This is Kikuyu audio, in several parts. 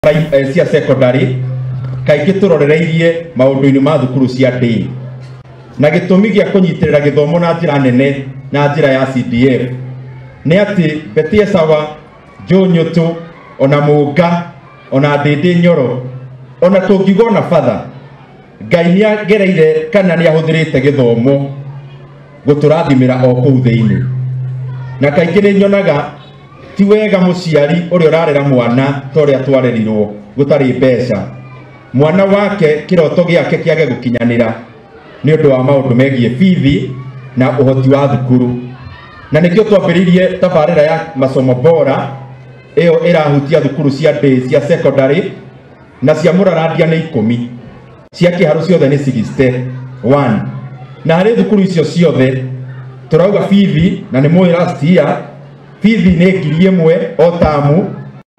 Cia secondary kaingĩ tũrorereirie maũndũ-inĩ ma thukuru cia day, na gĩtũmi gĩa kũnyitĩrĩra gĩthomo na njĩra nene na njĩra ya CDF nĩ atĩ Betty Sawa, Njũnyũtũ, ona Mũnga, ona Ndĩndĩ Nyoro, ona tũngiuga ona batha, Ngai nĩ agereire kana nĩ ahũthĩrĩte gĩthomo gũtũrathimĩra o kũu thĩinĩ. Na kaingĩ nĩ nyonaga ti wega mũciari ũrĩa ũrarera mwana ta ũrĩa twarerirwo gũtarĩ mbeca, mwana wake kĩroto gĩake kĩage gũkinyanĩra nĩ ũndũ wa maũndũ megiĩ bithi na ũhoti wa thukuru. Na nĩkĩo twambĩrĩirie tabarĩra ya masomo bora ĩyo ĩrahutia thukuru cia day cia secondary, na cia mũrarandia nĩ 10, cia kĩharũ ciothe nĩ 61. Na harĩ thukuru icio ciothe tũrauga bithi, na nĩ mũĩ last year bithi nĩ 1000 o tamu,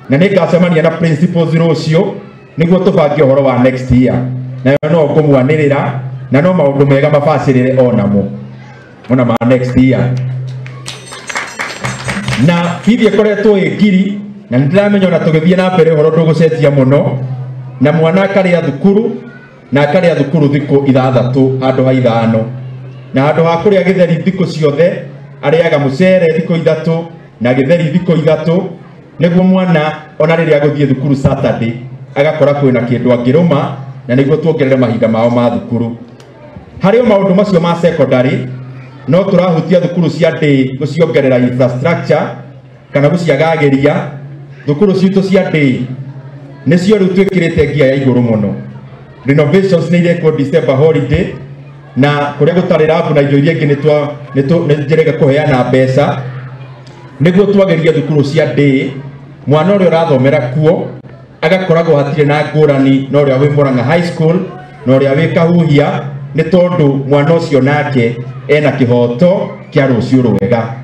na nĩ ngacemania na principals rũciũ nĩguo tũbange ũhoro wa next year, nayo no ngũmwanĩrĩra na no maũndũ mega mabacĩrĩre onamo ona ma next year. Na bithi ĩkoretwo ĩ ngiri, na nĩ ndĩramenya ona tũgĩthiĩ na mbere ũhoro ndũgũcenjia mũno, na mwana akarĩa thukuru na akarĩa thukuru thikũ 6 handũ ha 5, na handũ ha kũrĩa gĩtheri thikũ ciothe arĩaga mũcere thikũ 3 na gĩtheri thikũ 3, nĩguo mwana ona rĩrĩa agũthiĩ thukuru Saturday agakora kwĩna kĩndũ angĩrũma, na nĩguo tuongerere mahinda mao ma thukuru. Harĩ o maũndũ macio ma secondary, no tũrahutia thukuru cia day gũciongerera infrastructure kana gũciagagĩria. Thukuru citũ cia day nĩcio rĩu twĩkĩrĩte ngia ya igũrũ mũno. Renovations nĩ irekwo December holiday, na kũrĩa gũtarĩ rabu na indo iria ingĩ nĩ njĩrĩga kũheana mbeca nĩguo twagĩrie thukuru cia day, mwana ũrĩa ũrathomera kuo agakoragwo hatirĩ na ngũrani na ũrĩa wĩ Murang'a High School na ũrĩa wĩ Kahuhia, nĩ tondũ mwana ũcio nake ena kĩhoto kĩa rũciũ rwega.